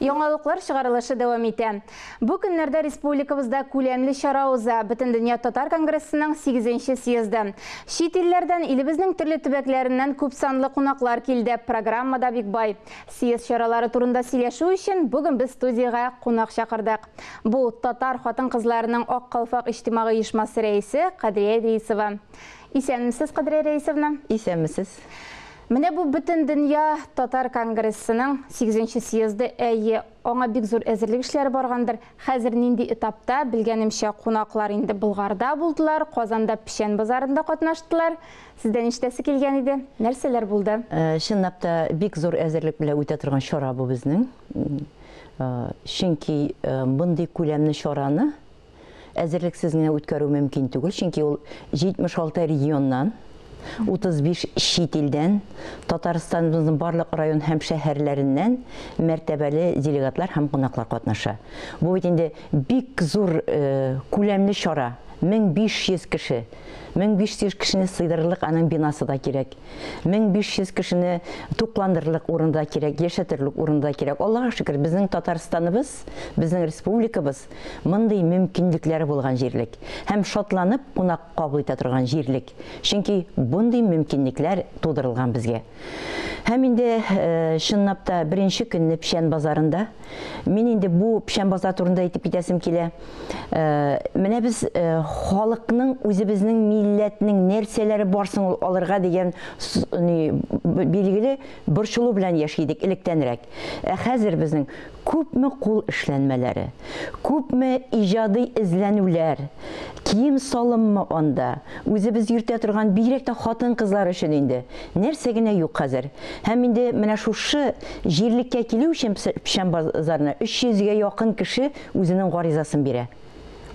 Яңалыклар чыгарылышы дәвам итә. Бу көннәрдә республикабызда күләмле чара уза. Бөтендөнья татар конгрессының 8 съезды. Чит илләрдән, илебезнең төрле төбәкләреннән күпсанлы кунаклар килде. Программа да бик бай. Съезд чаралары турында сөйләшү өчен бүген без студиягә кунак чакырдык. Бу татар хатын-кызларының Ак калфак иҗтимагый оешмасы рәисе Кадрия Рәисова. Исәнмесез, Кадрия Рәисовна. Исәнмесез. Менә бу Бөтендөнья татар конгрессының 8 съезды, әйе, аңа бик зур әзерлек эшләре баргандыр. Хәзер нинди этапта, белгәнемчә, кунаклар инде Болгарда булдылар, Казанда Печән базарында катнаштылар. Сездән ишетәсе килгән иде, нәрсәләр булды? Чынлап та бик зур әзерлек белән үтә торган чара бу безнең. Чөнки мондый күләмле чараны әзерлексез генә үткәрү мөмкин түгел, чөнки ул 76 регионнан, 35 чит илдән, Татарстаныбызның барлык район һәм шәһәрләреннән мәртәбәле делегатлар һәм кунаклар катнаша. Бу бит инде бик зур күләмле чара, 1500 кеше. 1500 кешене сыйдырырлык аның бинасы да кирәк. 1500 кешене тукландырырлык урын да кирәк, яшәтерлек урын да кирәк. Аллага шөкер, безнең Татарстаныбыз, безнең республикабыз мондый мөмкинлекләре булган җирлек һәм шатланып кунак кабул итә торган җирлек. Чөнки мондый мөмкинлекләр тудырылган безгә. Һәм инде чынлап та беренче көнне Печән базарында, мин инде бу Печән базар турында әйтеп китәсем килә. Менә без халыкның, үзебезнең милләтнең нәрсәләре бар соң ул алырга дигән билгеле борчылу белән яши идек электәнрәк. Ә хәзер безнең күпме кул эшләнмәләре, күпме иҗади эзләнүләр, кием-салыммы анда, үзебез йөртә торган бигрәк тә хатын-кызлар өчен инде, нәрсә генә юк хәзер. Һәм инде менә шушы җирлеккә килү өчен Печән базарына 300 гә якын кеше үзенең гаризасын бирә.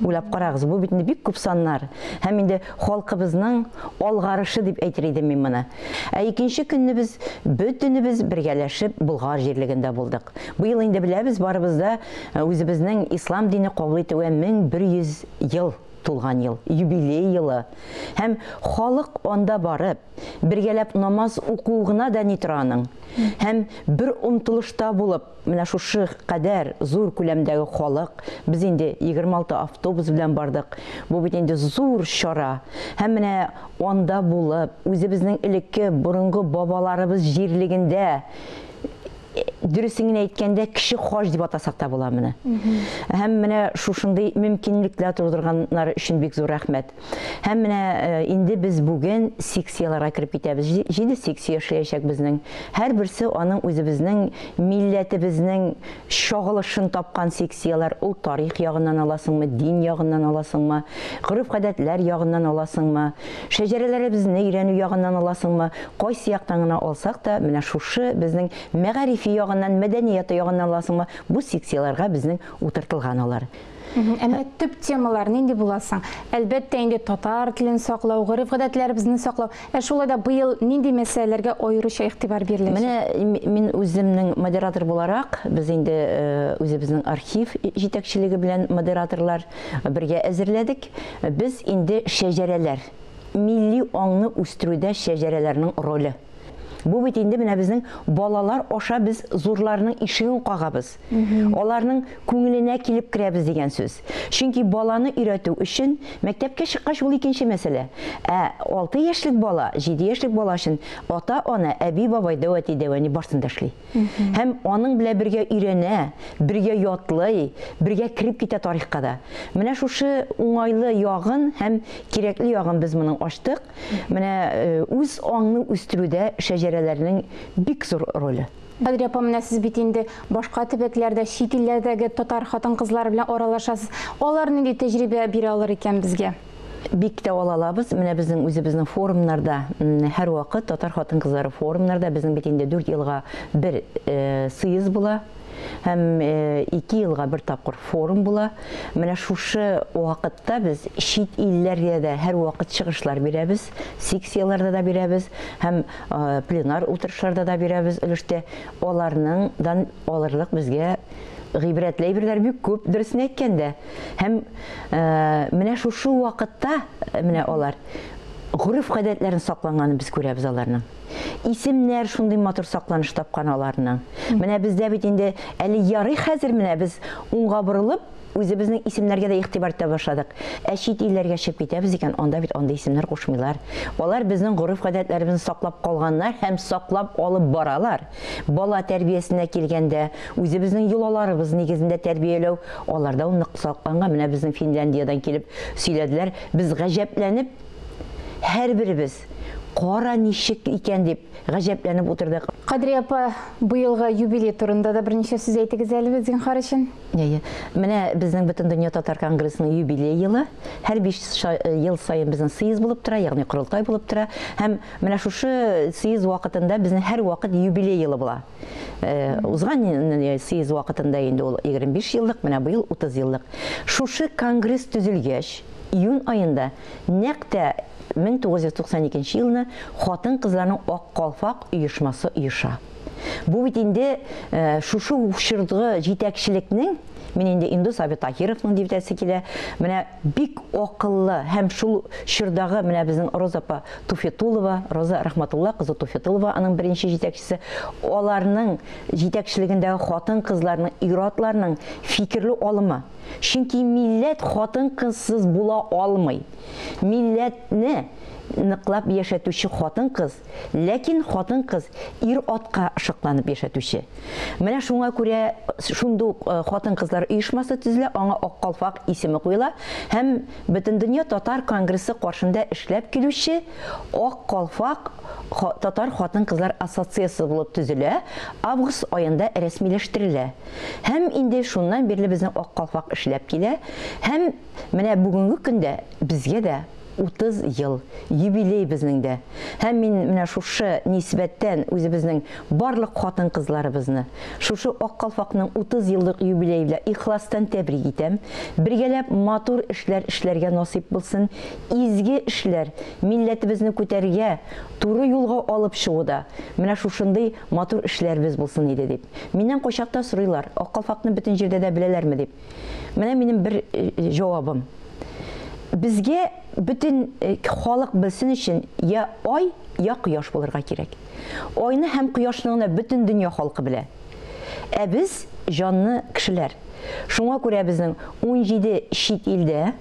Уйлап карагыз, бу бит инде бик күп саннар. Һәм инде халкыбызның алгарышы дип әйтер идем мин моны. Ә икенче көнне без бөтенебез бергәләшеп Болгар җирлегендә булдык. Быел инде беләбез, барыбыз да үзебезнең ислам дине кабул итүгә 1100 ел тулган ел, юбилей елы. Һәм халык анда барып, бергәләп намаз уку гына да ни тора аның. Һәм бер омтылышта булып, менә шушы кадәр зур күләмдәге халык, без инде 26 автобус белән бардык. Бу бит инде зур чара. Һәм менә анда булып, үзебезнең элекке борынгы бабаларыбыз җирлегендә, дөресен генә әйткәндә, кеше хаҗ дип атасак та була моны. Һәм менә шушындый мөмкинлекләр тудырганнары өчен бик зур рәхмәт. Һәм менә инде без бүген секцияләргә кереп китәбез. 7 секция эшләячәк безнең. Һәрберсе аның үзебезнең милләтебезнең чагылышын тапкан секцияләр. Ул тарих ягыннан аласыңмы, дин ягыннан аласыңмы, гореф-гадәтләр ягыннан аласыңмы, шәҗәрәләребезне өйрәнү ягыннан аласыңмы, кайсы яктан гына алсак та, менә шушы безнең мәгарифи ягыннан, мәдәнияты ягыннан аласыңмы, бу секцияләргә безнең утыртылган алар. Ә менә төп темалар нинди буласың? Әлбәттә, инде татар телен саклау, гореф-гадәтләребезне саклау. Ә шулай да быел нинди мәсьәләләргә аеруча игътибар биреләчәк? Менә мин үземнең модератор буларак, без инде үзебезнең архив җитәкчелеге белән модераторлар бергә әзерләдек. Без инде шәҗәрәләр, милли аңны үстерүдә шәҗәрәләрнең роле. Бу бит инде менә безнең балалар аша без зурларның ишеген кагабыз. Аларның күңеленә килеп керәбез дигән сүз. Чөнки баланы өйрәтү өчен мәктәпкә чыккач ул икенче мәсьәлә. Ә 6 яшьлек бала, 7 яшьлек бала өчен ата-ана, әби-бабай, дәү әти, дәү әни барсын да эшли. Һәм аның белән бергә өйрәнә, бергә ятлый, бергә кереп китә тарихка да. Менә шушы уңайлы ягын һәм кирәкле ягын без моның ачтык. Менә үз аңны үстерүдә шәҗәрәләрнең бик зур роле. Кадрия апа, менә сез бит инде башка төбәкләрдә, чит илләрдәге татар хатын-кызлары белән аралашасыз. Алар нинди тәҗрибә бирә алыр икән безгә? Бик тә ала алабыз. Менә безнең үзебезнең форумнарда, һәрвакыт татар хатын-кызлары форумнарда безнең бит инде 4 елга бер съезд була. Һәм 2 елга бер тапкыр форум була. Менә шушы вакытта без чит илләргә дә һәрвакыт чыгышлар бирәбез, секцияләрдә дә бирәбез һәм пленар утырышларда да бирәбез өлештә. Аларның дан алырлык безгә гыйбрәтле әйберләр бик күп, дөресен әйткәндә. Һәм менә шушы вакытта менә алар Гореф-гадәтләрен сакланганын без күрәбез аларның. Исемнәр шундый матур сакланыш тапкан аларның. Менә бездә бит инде әле ярый хәзер менә без уңга борылып, үзебезнең исемнәргә дә игътибар итә башладык. Ә чит илләргә чыгып китәбез икән, анда бит андый исемнәр кушмыйлар. Алар безнең гореф-гадәтләребезне саклап калганнар һәм саклап алып баралар. Бала тәрбиясенә килгәндә, үзебезнең йолаларыбыз нигезендә тәрбияләү, аларда ул нык сакланган. Менә безнең Финляндиядән килеп сөйләделәр. Без гаҗәпләнеп, һәрберебез, кара ничек икән дип, гаҗәпләнеп утырдык. Кадрия апа, быелгы юбилей турында да берничә сүз әйтегез әле, зинһар өчен. Әйе. Менә безнең Бөтендөнья татар конгрессының юбилей елы. Һәр 5 ел саен безнең съезд булып тора, ягъни корылтай булып тора. Һәм менә шушы съезд вакытында безнең һәрвакыт юбилей елы була. Узган съезд вакытында инде ул 25 еллык, менә быел 30 еллык. Шушы конгресс төзелгәч, июнь аенда нәкъ тә 1992 елны хатын-кызларның Ак калфак оешмасы оеша. Бу бит инде шушы чордагы җитәкчелекнең, мин инде Индус абый Таһировның дип әйтәсе килә, менә бик акыллы һәм шул чордагы менә безнең Роза апа Туфетулова, Роза Рахматулла кызы Туфетулова аның беренче җитәкчесе, аларның җитәкчелегендәге хатын-кызларның, ир-атларның фикерле алымы. Чөнки милләт хатын-кызсыз була алмый. Милләтне ныклап яшәтүче хатын-кыз, ләкин хатын-кыз ир-атка ышыкланып яшәтүче. Менә шуңа күрә шундый ук хатын-кызлар оешмасы төзелә, аңа Ак калфак исеме куела һәм Бөтендөнья татар конгрессы каршында эшләп килүче Ак калфак татар хатын-кызлар ассоциациясе булып төзелә, август аенда рәсмиләштерелә. Һәм инде шуннан бирле безнең Ак калфак эшләп килә. Һәм менә бүгенге көндә безгә дә 30 ел, юбилей безнең дә. Һәм мин менә шушы нисбәттән үзебезнең барлык хатын-кызларыбызны шушы Ак калфакның 30 еллык юбилее белән ихластан тәбрик итәм. Бергәләп матур эшләр эшләргә насыйп булсын. Изге эшләр, милләтебезне күтәрергә, туры юлга алып чыгуда менә шушындый матур эшләребез булсын иде дип. Миннән кайчакта сорыйлар, Ак калфакны бөтен җирдә дә беләләрме дип. Менә минем бер җавабым. Безгә бөтен халык белсен өчен я ай, я кояш булырга кирәк. Айны һәм кояшны гына бөтен дөнья халкы белә. Ә без җанлы кешеләр. Шуңа күрә безнең 17 чит илдә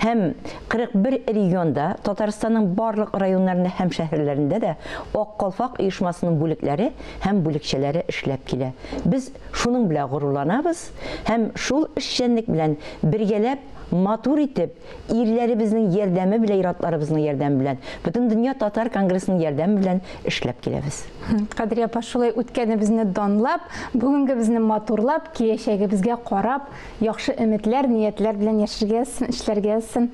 һәм 41 регионда, Татарстанның барлык районнарында һәм шәһәрләрендә дә Ак калфак оешмасының бүлекләре һәм бүлекчәләре эшләп килә. Без шуның белән горурланабыз һәм шул эшчәнлек белән бергәләп матур итеп, ирләребезнең ярдәме белән, ир-атларыбызның ярдәме белән, Бөтендөнья татар конгрессының ярдәме белән эшләп киләбез. Кадрия апа, шулай үткәнебезне данлап, бүгенгебезне матурлап, киләчәгебезгә карап, яхшы өметләр, ниятләр белән яшәргә язсын, эшләргә язсын.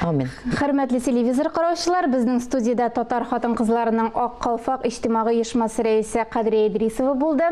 Амин. Хөрмәтле телевизор караучылар, безнең студиядә татар хатын-кызларының Ак калфак иҗтимагый оешмасы рәисе Кадрия Идрисова булды.